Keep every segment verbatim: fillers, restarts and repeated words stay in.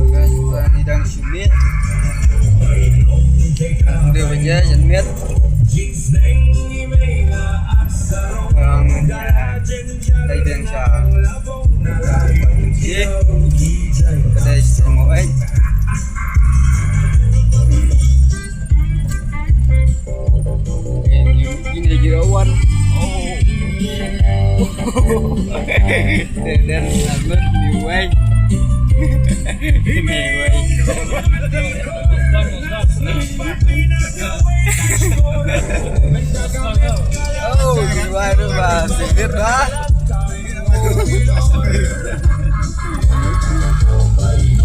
Guys, ni dang shu miet. Dei baje jan miet. Dang dei dang sha. Ye. Ka dei sha mo ai. Ini jirawan. Oh. Tedan selamat ni wai. Ni wai. Oh, ni wai tu ba sibit ba.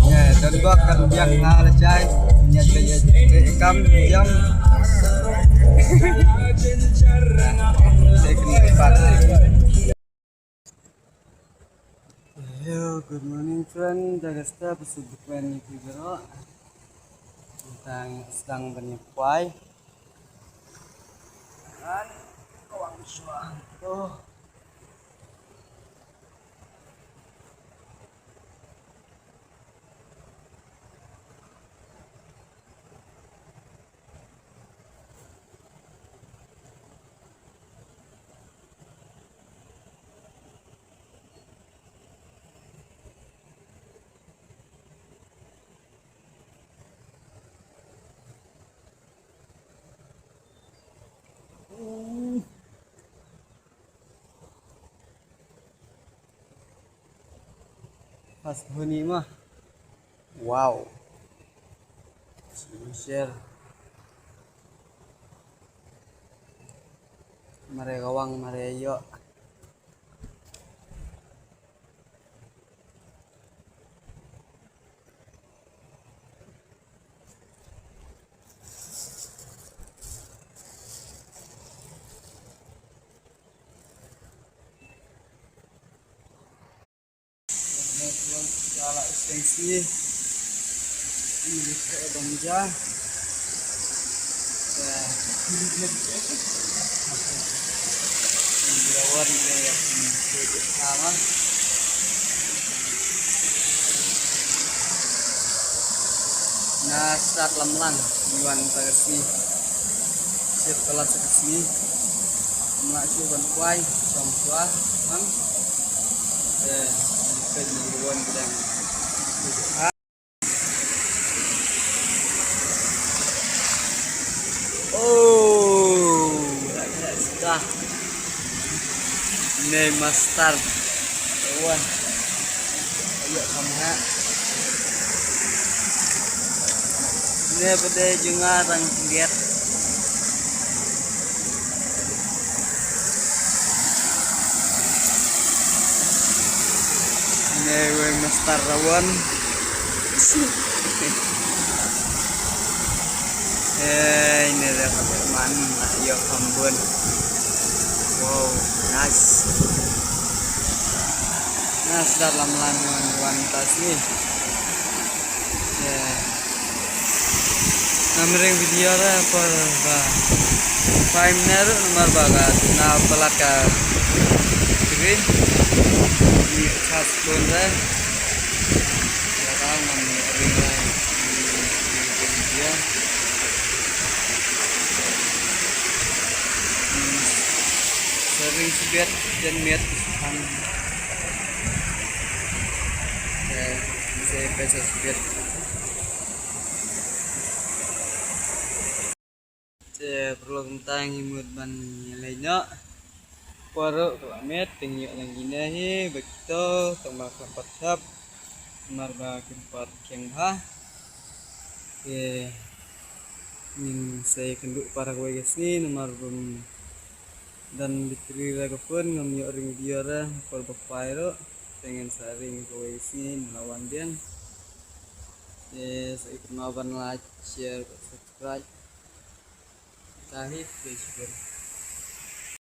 Ya, don bok kan biang ha la jai. Nya jai jai kam jam. Hello, good morning friend. Jaga step, sibuk main ni figure. Tang sedang banyak kuai. Kan kawang suang tu. Pas huni mah. Wow. Share. Mare gawang, mare yo. Jala extensi. Ini ke banja. Ya. Ini lawan dia yang sama. Na start lam lang, yuan ta ka sngi. Sir ka lat sa ka sngi. Mla shu ban kwai, shong shwa, man. Eh, ka ni yuan ka dang. Oh, dah. Ni master. Wan. Ayo kamu ha. Ni pada jengah rang tiget. Ni wei master rawan. Hey, ini dia kata man lah yo kambun. Wow, nice. Nice dah lam lan wan tas ni. Ya. Ngam ring video re por ba five minute namar ba ka na palat ka screen. Ni charge phone re. Ya ka ngam ring re. Ni video. Sa ring sibet jan miet kan. Ya, sa pesa sibet. Te paralok, mynta ngi mut ban ïaleh noh. Paralok, ka la miet, te ngi ïoh lang kine hi ba kito tang ba ka pat thap. Namar ba kim pat kieng bha. Te ngin sa ïakynduh para kawei ka sngi namar bym don battery ra ka phone, ngam ïoh ring video ra por ba khwai ruh. Te ngin sa ring kawei ka sngi, ngi la wan biang. Te sa ïa kynmaw ban like, share bad subscribe. Tahi, te shukor.